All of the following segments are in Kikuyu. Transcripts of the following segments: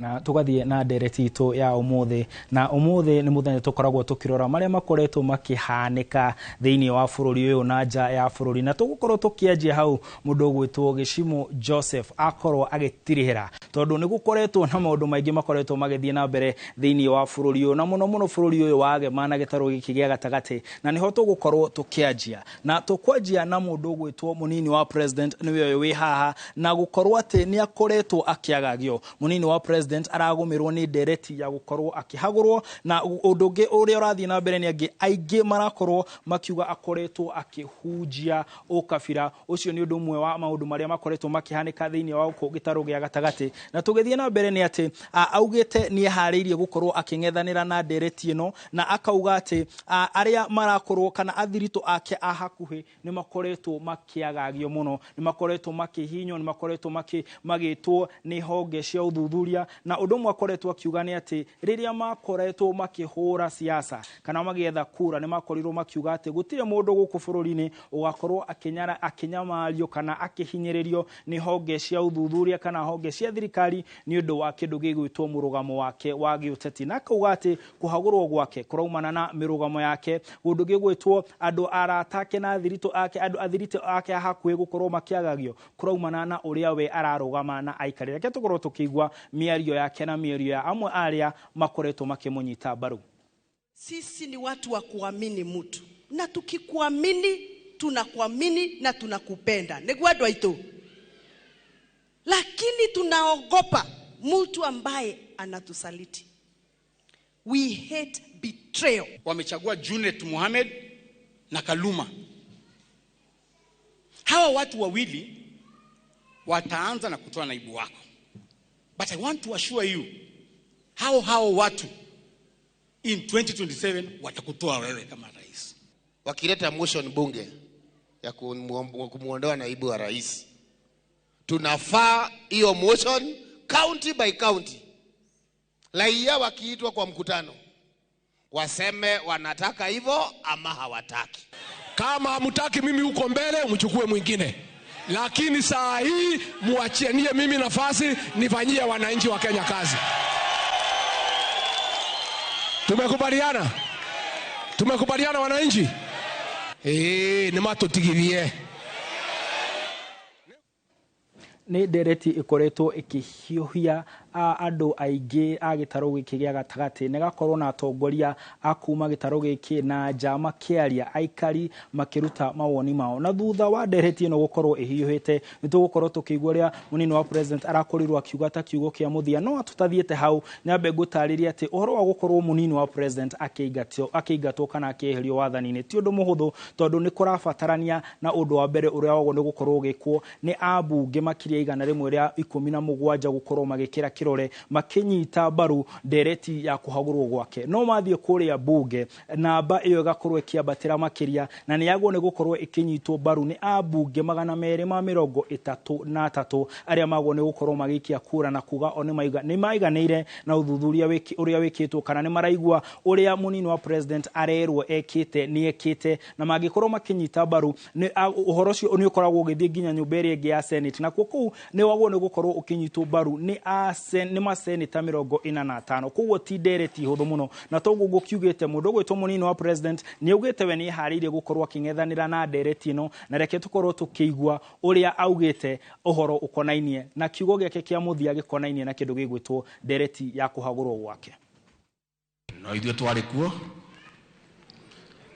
Na tũgathiĩ na ndereti itũ ya ũmũthĩ. Na ũmũthĩ nĩ mũthenya tũkoragwo tũkĩrora marĩa makoretwo makĩhanĩka thĩinĩ wa bũrũri ũyũ na nja ya bũrũri. Na tũgũkorwo tũkĩanjia hau mũndũ ũgwĩtwo Gĩcimũ Joseph akorwo agĩtirihĩra, tondũ nĩ gũkoretwo na maũndũ maingĩ makoretwo magĩthiĩ na mbere thĩinĩ wa bũrũri ũyũ, na mũno mũno bũrũri ũyũ wa Gema na gĩtarũ gĩkĩ gĩa gatagatĩ. Na nĩho tũgũkorwo tũkĩanjia. Na tũkwanjia na mũndũ ũgwĩtwo mũnini wa president, nĩwe ũyũ wĩ haha, na gũkorwo atĩ nĩ akoretwo akĩagagio. Mũnini wa president aragũmĩrwo nĩ ndereti ya gũkorwo akĩhagũrwo, na ũndũ ũngĩ ũrĩa ũrathiĩ na mbere nĩ angĩ aingĩ marakorwo makiuga akoretwo akĩhunjia ũkabira. Ũcio nĩ ũndũ ũmwe wa maũndũ marĩa makoretwo makĩhanĩka thĩinĩ wa gũkũ gĩtarũ gĩa gatagatĩ. Na tũgĩthiĩ na mbere nĩ atĩ augĩte nĩ eharĩirie gũkorwo akĩng'ethanĩra na ndereti ĩno, na akauga atĩ arĩa marakorwo kana athiritũ ake a hakuhĩ nĩ makoretwo makĩagagio mũno, nĩ makoretwo makĩhihinywo, nĩ makoretwo magĩtwo nĩ honge cia ũthuthuria. Na ũndũ ũmwe akoretwo akiuga nĩ atĩ rĩrĩa makoretwo makĩhũra siasa kana magĩetha kura, nĩ makorirwo makiuga atĩ gũtirĩ mũndũ gũkũ bũrũri-inĩ ũgakorwo akĩnyamario kana akĩhinyĩrĩrio nĩ honge cia ũthuthuria kana honge cia thirikari nĩ ũndũ wa kĩndũ gĩgwĩtwo mũrũgamo wake wa gĩũteti. Na akauga atĩ kũhagũrwo gwake kũraumana na mĩrũgamo yake, kũndũ gĩgwĩtwo andũ arata ake na athiritũ ake, andũ athiritũ ake a hakuhĩ gũkorwo makĩagagio kũraumana na ũrĩa we ararũgama na aikarĩra. Reke tũkorwo tũkĩigua mĩario yake na mĩario ya amwe arĩa makoretwo makĩmũnyita mbaru. Sisi ni watu wa kuamini mtu, na tukikuamini tunakuamini na tunakupenda, nĩguo andũ aitũ. Lakini tunaogopa mtu ambaye anatusaliti. We hate betrayal. Wamechagua Junet Mohamed na Kaluma. Hawa watu wawili wataanza na kutoa naibu wako. But I want to assure you, hao watu in 2027 watakutoa wewe kama rais. Wakileta motion bunge ya kumuondoa naibu wa rais, tunafaa hiyo motion county by county. Raia wakiitwa kwa mkutano waseme wanataka hivyo ama hawataki. Kama hamtaki mimi huko mbele, mchukue mwingine. Lakini saa hii muachienie mimi nafasi nifanyie wananchi wa Kenya kazi. Tumekubaliana? Tumekubaliana wananchi? Ni matutigirie. Nĩ ndereti ĩkoretwo ĩkĩhiũhia andũ aingĩ a gĩtarũ gĩkĩ gĩa gatagatĩ, na ĩgakorwo na atongoria a kuma gĩtarũ gĩkĩ na nja makĩaria, aikari makĩruta mawoni mao. Na thutha wa ndereti ĩno gũkorwo ĩhiũhĩte, nĩ tũgũkorwo tũkĩigua ũrĩa mũnini wa president arakorirwo akiuga ta kiugo kĩa mũthia. No tũtathiĩte hau, nyambe ngũtarĩrie atĩ ũhoro wa gũkorwo mũnini wa president akĩingatwo kana akĩeherio wathani-inĩ ti ũndũ mũhũthũ, tondũ nĩ kũrabatarania na ũndũ wa mbere ũrĩa wagwo nĩ gũkorwo ũgĩkwo nĩ ambunge makĩria igana rĩmwe rĩa ikũmi na mũgwanja gũkorwo magĩkĩra kĩrore makĩnyita mbaru ndereti ya kũhagũrwo gwake. No mathiĩ kũrĩa bunge, namba ĩyo ĩgakorwo ĩkĩambatĩra makĩria, na nĩ yagwo nĩ gũkorwo ĩkĩnyitwo mbaru nĩ ambunge magana merĩ ma mĩrongo ĩtatũ na atatũ arĩa magwo nĩ gũkorwo magĩikia kura na kuga o nĩ maiganĩire na ũthuthuria ũrĩa wĩkĩtwo, kana nĩ maraigua ũrĩa mũnini wa president arerwo ekĩte nĩ ekĩte, na mangĩkorwo makĩnyita mbaru ũhoro ũcio nĩ ũkoragwo ũgĩthiĩ nginya nyũmba ĩrĩa ĩngĩ ya Senate, na kuo kũu nĩ wagwo nĩ gũkorwo ũkĩnyitwo mbaru nĩ maseneta mĩrongo ĩna na atano. Koguo ti ndereti hũthũ mũno, na toguo ngũkiugĩte mũndũ ũgwĩtwo mũnini wa president nĩ augĩte we nĩ eharĩirie gũkorwo akĩng'ethanĩra na ndereti ĩno, na reke tũkorwo tũkĩigua ũrĩa augĩte ũhoro ũkonainie na kiugo gĩake kĩa mũthia gĩkonainie na kĩndũ gĩgwĩtwo ndereti ya kũhagũrwo gwake. No ithuĩ twarĩ kuo,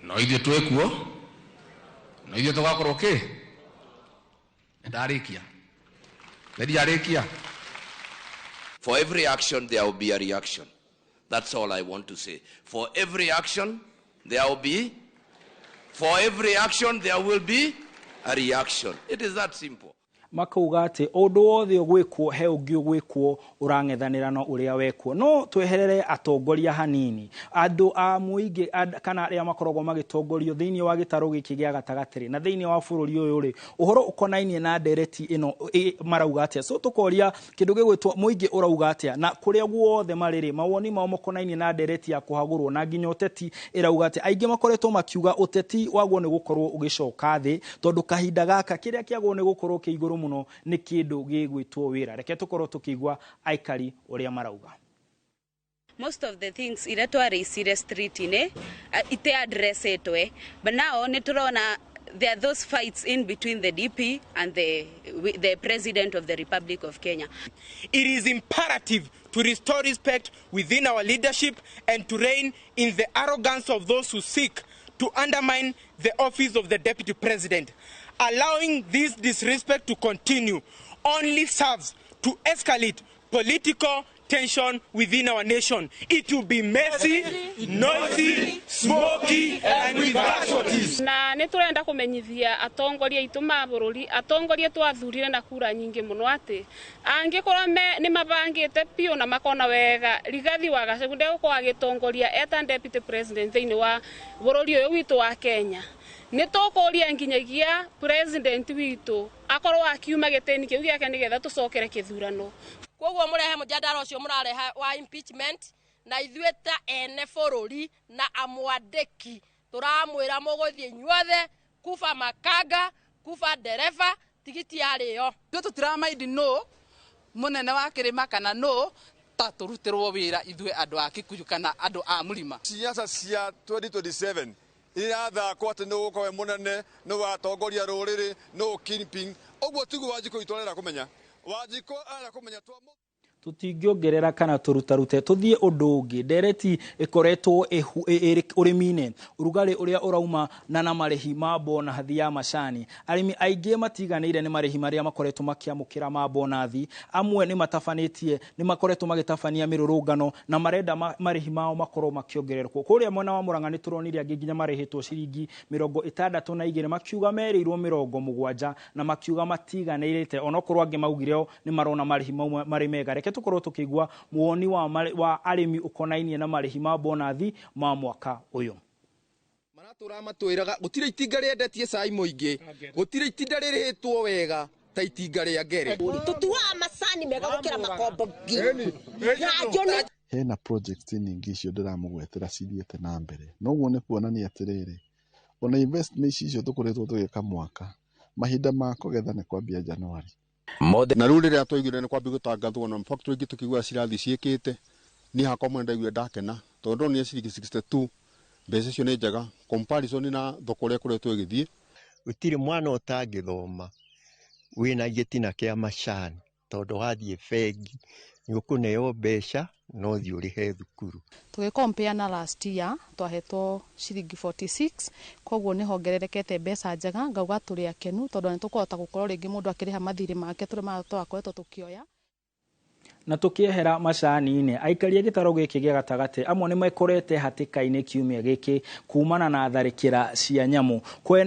no ithuĩ twĩ kuo, no ithuĩ tũgakorwo kĩ? Ndarĩkia. Ndarĩkia. For every action there will be a reaction. That's all I want to say. For every action there will be, for every action there will be a reaction. It is that simple. Makauga atĩ ũndũ wothe ũgwĩkwo he ũngĩ ũgwĩkwo ũrang'ethanĩra na ũrĩa wekwo. No tweherere atongoria hanini, andũ a mũingĩ kana arĩa makoragwo magĩtongorio thĩinĩ wa gĩtarũ gĩkĩ gĩa gatagatĩ rĩ, na thĩinĩ wa bũrũri ũyũ rĩ, ũhoro ũkonainie na ndereti ĩno marauga atĩa? So tũkoria kĩndũ gĩgwĩtwo mũingĩ ũrauga atĩa, na kũrĩa guothe marĩ rĩ, mawoni mao makonainie na ndereti ya kũhagũrwo, na nginya ũteti ĩrauga atĩa. Aingĩ makoretwo makiuga ũteti waguo nĩ gũkorwo ũgĩcoka thĩ, tondũ kahinda gaka kĩrĩa kĩagwo nĩ gũkorwo kĩ igũrũ mũno mũno nĩ kĩndũ gĩgwĩtwo wĩra. Reke tũkorwo tũkĩigua aikari ũrĩa marauga. Most of the things iria twarĩicire street-inĩ ite addressetwe, but now nĩ tũrona there are those fights in between the DP and the President of the Republic of Kenya. It is imperative to restore respect within our leadership and to rein in the arrogance of those who seek to undermine the office of the Deputy President. Allowing this disrespect to continue only serves to escalate political tension within our nation. It will be messy, noisy, smoky, and with casualties. Na nĩ tũrenda kũmenyithia atongoria aitũ ma bũrũri, atongoria twathurire na kura nyingĩ mũno, atĩ angĩkorwo nĩ mabangĩte biũ na makona wega Rigathi wa Gachagua ndegũkorwo agĩtongoria eta Deputy President thĩinĩ wa bũrũri ũyũ witũ wa Kenya, nĩ tũkũria nginyagia president witũ akorwo akiuma gĩtĩni kĩu gĩake nĩgetha tũcokere kĩthurano. Koguo mũrehe mũjadara ũcio mũrareha wa impeachment, na ithuĩ ta ene bũrũri na amwandĩki tũramwĩra mũgũthiĩ inyuothe kuba makanga, kuba ndereba, tigiti yarĩo. Ithuĩ tũtiramaindi nũ mũnene wa kĩrĩma kana nũ ta tũrutĩrwo wĩra ithuĩ andũ a Kikuyu kana andũ a mũrima. Siasa cia 2027 irathakwo atĩ nĩ ũgũkorwo wĩ mũnene, nĩ watongoria rũrĩrĩ, nũ kingpin. Ũguo tiguo Wanjikũ witũ arenda kũmenya. Wanjikũ arenda kũmenya twa Tũtingĩongerera kana tũrutarute tũthiĩ ũndũ ũngĩ. Ndereti ĩkoretwo ũrĩmi-inĩ, ũrugarĩ ũrĩa ũrauma na marĩhi ma bonathi ya macani. Arĩmi aingĩ matiganĩire nĩ marĩhi marĩa makoretwo makĩamũkĩra ma bonathi. Amwe nĩ matabanĩtie, nĩ makoretwo magĩtabania mĩrũrũngano na marenda marĩhi mao makorwo makĩongererwo. Kũrĩa mwena wa Murang'a nĩ tũronire angĩ nginya marĩhĩtwo ciringi 62, makiuga merĩirwo 70 na makiuga matiganĩirĩte, onokorwo angĩ maugire o nĩ marona marĩhi mau marĩ mega. Reke tũkorwo tũkĩigua muoni wa arĩmi ũkonainie na marĩhi ma bonathi ma mwaka ũyũ. Maratũra matwĩraga gũtirĩ itinga rĩendetie cai mũingĩ, gũtirĩ itinda rĩrĩhĩtwo wega ta itinga rĩa ngere. Tũtuaga macani mega gũkĩra makombo ngiri. Hena project nyingĩ icio ndĩramũgwetera cithiĩte na mbere. Noguo nĩ kuonania atĩrĩrĩ, ona investment icio tũkoretwo tũgĩka mwaka, mahinda ma kũgetha nĩ kwambia January. Na rĩu rĩrĩa twaiguire nĩ kwambia gũtangathwo na factory ingĩ tũkĩigua cirathi ciĩkĩte, niĩ hakwa mwene ndaiguire ndakena tondũ ndonire ciringi 62, mbeca icio nĩ njega comparison na thoko ũrĩa ĩkoretwo ĩgĩthiĩ. Gũtirĩ mwana ũtangĩthoma wĩna gĩtina kĩa macani, tondũ wathiĩ bengi nĩ ũkũneo mbeca no thiĩ ũrĩhe thukuru. Tũgĩkompea na last year twahetwo ciringi 46, koguo nĩ hongererekete mbeca njega, ngauga tũrĩ akenu tondũ nĩ tũkũhota gũkorwo rĩngĩ mũndũ akĩrĩha mathirĩ make tũrĩ maya twakoretwo tũkĩoya. Na tũkĩehera macani-inĩ, aikari a gĩtarũ gĩkĩ gĩa gatagatĩ amwe nĩ mekorete hatĩka-inĩ kiumia gĩkĩ kumana na tharĩkĩra cia nyamũ.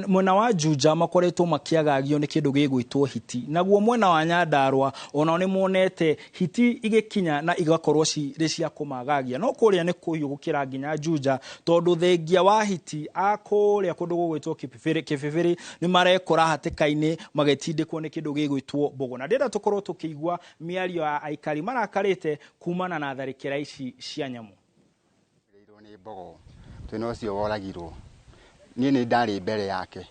Mwena wa Juja makoretwo makĩagagio nĩ kĩndũ gĩgwĩtwo hiti, naguo mwena wa Nyandarua onao nĩ monete hiti igĩkinya na igakorwo cirĩ cia kũmagagia. No kũrĩa nĩ kũhiũ gũkĩra nginya Juja, tondũ thengia wa hiti a kũrĩa kũndũ gũgwĩtwo Kĩbĩbĩrĩ nĩ marekora hatĩka-inĩ magĩtindĩkwo nĩ kĩndũ gĩgwĩtwo mbogo. Na ndĩrenda tũkorwo tũkĩigua mĩario ya aikari marakarĩte kumana na tharĩkĩra ici cia nyamũ. Nĩ mbogo twĩna ũcio woragirwo, niĩ nĩ ndarĩ mbere yake,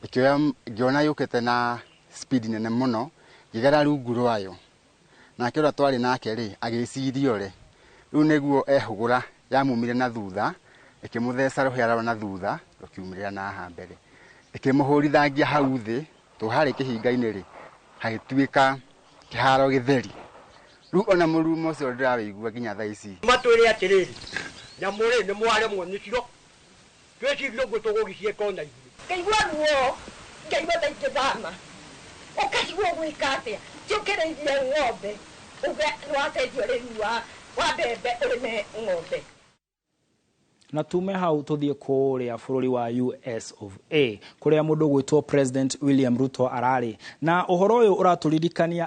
ngĩona yũkĩte na speed nene mũno, ngĩgera rungu rwayo, nake ũrĩa twarĩ nake rĩ agĩciria ũre rĩu nĩguo ehũgũra, yamumire na thutha ĩkĩmũtheca rũhĩa rwa na thutha rũkiumĩrĩra na haha mbere, ĩkĩmũhũrithangia hau thĩ tũ harĩ kĩhinga-inĩ rĩ hagĩtuĩka kĩharo gĩtheri. Rĩu ona mũrumo ũcio ndĩrawĩigua nginya thaa ici. Matwĩre atĩrĩrĩ, nyamũ rĩ nĩ mwaremwo nĩcio, twĩcirie ũguo tũgũgĩciĩka ona ithuĩ. Ngaigua ruo, ngaigua ta ingĩthama, ũkaigua ũgwĩka atĩa, ti ũkĩrĩithie ng'ombe, uge nĩwacenjia ũrĩmi wa mbembe ũrĩme ng'ombe. Na tume hau tuthiĩ kũrĩa bũrũri wa US of A kũrĩa mũndũ gwĩtwo President William Ruto ararĩ. Na ũhoro ũyũ ũratũririkania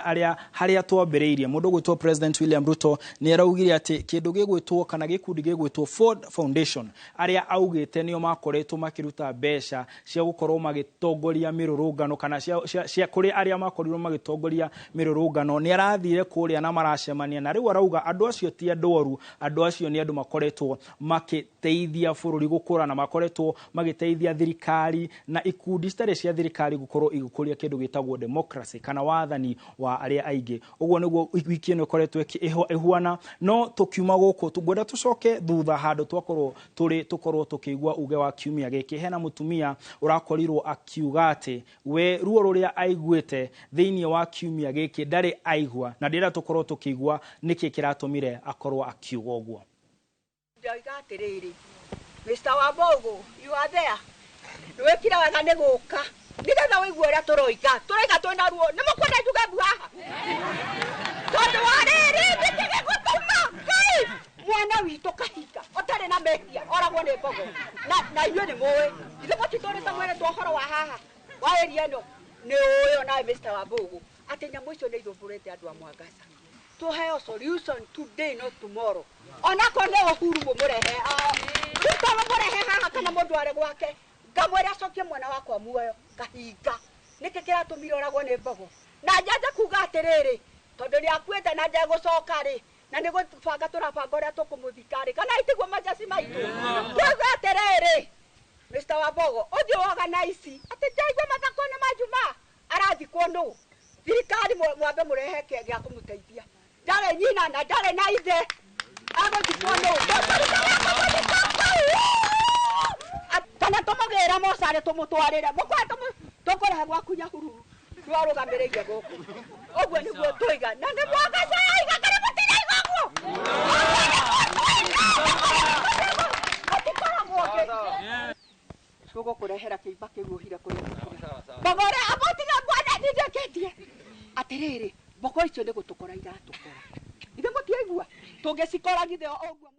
harĩa twambĩrĩirie. Mũndũ gwĩtwo President William Ruto nĩ araugire atĩ kĩndũ gĩgwĩtwo kana gĩkundi gĩgwĩtwo Ford Foundation arĩa augĩte nĩo makoretwo makĩruta mbeca cia gũkorwo magĩtongoria mĩrũrũngano kana cia kũrĩ arĩa makorirwo magĩtongoria mĩrũrũngano, nĩ arathire kũrĩa na maracemania, na rĩu arauga andũ acio ti andũ oru, andũ acio nĩ andũ makoretwo makĩteithia. magĩteithia bũrũri gũkũra na makoretwo magĩteithia thirikari na ikundi citarĩ cia thirikari gũkorwo igĩkũria kĩndũ gĩtagwo democracy kana wathani wa arĩa aingĩ. Ũguo nĩguo wiki ĩno ĩkoretwo ĩhuana. No tũkiuma gũkũ ngwenda tũcoke thutha handũ twakorwo tũrĩ tũkorwo tũkĩigua uge wa kiumia gĩkĩ. Hena mũtumia ũrakorirwo akiuga atĩ we ruo rũrĩa aiguĩte thĩinĩ wa kiumia gĩkĩ ndarĩ aigua, na ndĩrenda tũkorwo tũkĩigua nĩkĩ kĩratũmire akorwo akiuga ũguo. Ndoiga atĩrĩrĩ, Mr. Wambogo, you are there. Nĩwĩkire wega nĩ gũka nĩgetha ũigue ũrĩa tũroiga. Tũroiga twĩna ruo. Nĩ mũkwenda njuge mbu haha? Tondũ wa rĩrĩ, nĩkĩ gĩgũtũma Ngai mwana witũ kahinga ũtarĩ na mehia oragwo nĩ mbogo? Na inyuĩ nĩ mũĩ ithuĩ mũtitũrĩte mwĩrĩtwo ũhoro wa haha wa area ĩno. Nĩ ũĩ onawe Mr. Wambogo atĩ nyamũ icio nĩ ithumbũrĩte andũ a Mwangaza. Tuheo solution today, not tomorrow. Onakorwo nĩ Uhuru mũmũrehe, Ruto mũmũrehe haha kana mũndware gwake, ngamwĩra acokie mwana wakwa muoyo kahinga. Nĩkĩ kĩratũmire oragwo nĩ mbogo? Na njanja kuga atĩrĩrĩ, tondũ nĩ akuĩte na ndegũcoka rĩ, na nĩ gũbanga tũrabanga ũrĩa tũkũmũthika rĩ, kana itiguo majaci maitũ? Tuge atĩrĩrĩ, Mr. Wambogo, ũthiĩ organize atĩ ndaigua mathako nĩ ma Jumaa arathikwo nũ? Thirikari mwambe mũrehe gĩa kũmũteithia. Ndarĩ nyina na ndarĩ na ithe, agũthikwo nũ? Kana tũmũgĩre mocarĩ tũmũtwarĩre mũkwenda tũkũrehe gwaku Nyahururu nĩwarũgamĩrĩire gũkũ. Ũguo nĩguo tũiga na nĩ Mwangaza yaiga kana mũtiraiga ũguo? Mũtikoragwo ũngĩ tũgũkũrehera kĩimba kĩu ũhire kũrĩa mbogo ũrĩa amũtiga mwana nindĩkĩtie atĩrĩrĩ, mbogo icio nĩ gũtũkora iratũkora. Ithe mũtiaigua tũngĩcikora githĩ ũguo?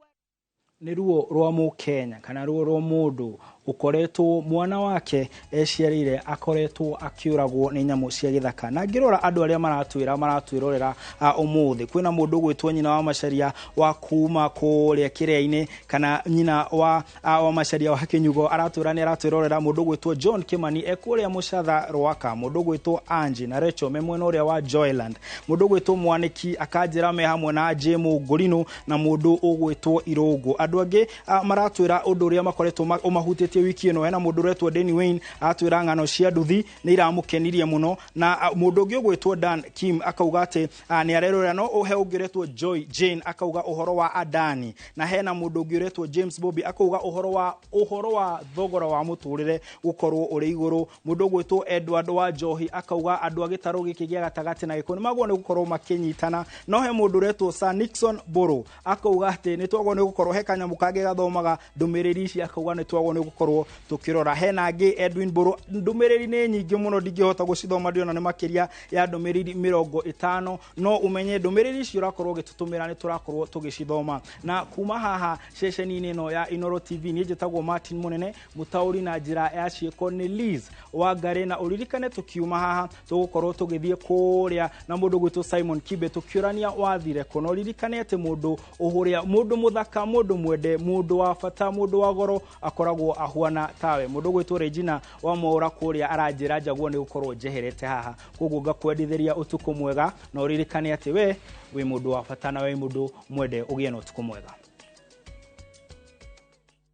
Nĩ ruo rwa mũkenya kana ruo rwa mũndũ ũkoretwo mwana wake eciarĩire akoretwo akĩũragwo nĩ nyamũ cia gĩthaka. Na ngĩrora andũ arĩa maratwĩra maratwĩrorera ũmũthĩ, kwĩna mũndũ ũgwĩtwo nyina wa Macharia wa kuma kũrĩa kĩrĩa-inĩ, kana nyina wa Macharia wa Kĩnyugo aratwĩra nĩ aratwĩrorera. Mũndũ ũgwĩtwo John Kimani e kũrĩa Mũcatha Rwaka, mũndũ ũgwĩtwo Angie na Rachel me mwena ũrĩa wa Joyland, mũndũ ũgwĩtwo Mwanĩki akanjĩra me hamwe na Jemu Ngũrinũ na mũndũ ũgwĩtwo Irũngũ. Andũ angĩ maratwĩra ũndũ ũrĩa makoretwo ũmahutĩtie wiki ĩno. Hena mũndũ ũretwo Danny Wayne atwĩra ng'ano cia nduthi nĩ iramũkenirie mũno, na mũndũ ũngĩ ũgwĩtwo Dan Kim akauga atĩ nĩ arerorera. No he ũngĩ ũretwo Joy Jane akauga ũhoro wa Adani, na hena mũndũ ũngĩ ũretwo James Bobby akauga ũhoro wa thogora wa mũtũrĩre gũkorwo ũrĩ igũrũ. Mũndũ ũgwĩtwo Edward wa Njohi akauga andũ a gĩtarũ gĩkĩ gĩa gatagatĩ na Gĩkũyũ nĩmagwo nĩ gũkorwo makĩnyitana. No he mũndũ ũretwo Sir Nixon Mbũrũ akauga atĩ nĩ twagwo nĩ gũkorwo he kanyamũ kangĩ gathomaga ndũmĩrĩri ici, akauga nĩ twagwo nĩ gũkorwo tũkĩrora. Hena angĩ Edwin Mbũrũ, ndũmĩrĩri nĩ nyingĩ mũno ndingĩhota gũcithoma, ndĩrona nĩ makĩria ya ndũmĩrĩri 50, no ũmenye ndũmĩrĩri ici ũrakorwo ũgĩtũtũmĩra nĩ tũrakorwo tũgĩcithoma. Na kuma haha ceceni-inĩ ĩno ya Inooro TV, niĩ njĩtagwo Martin Mũnene, mũtaũri na njĩra ya ciĩko nĩ Liz Wangari, na ũririkane tũkiuma haha tũgũkorwo tũgĩthiĩ kũrĩa na mũndũ gwĩtwo Simon Kibe tũkĩũrania wathire kũ. Na ũririkane atĩ mũndũ ũrĩa mũndũ mũthaka, mũndũ mwende, mũndũ wa bata, mũndũ wa goro akoragwo ahuana tawe. Mũndũ gwĩtwo Regina wa Mwaũra kũrĩa aranjĩra njagwo nĩ gũkorwo njeherete haha, koguo ngakwendithĩria ũtukũ mwega, na ũririkane atĩ we wĩ mũndũ wa bata na wĩ mũndũ mwende. Ũgĩe na ũtukũ mwega.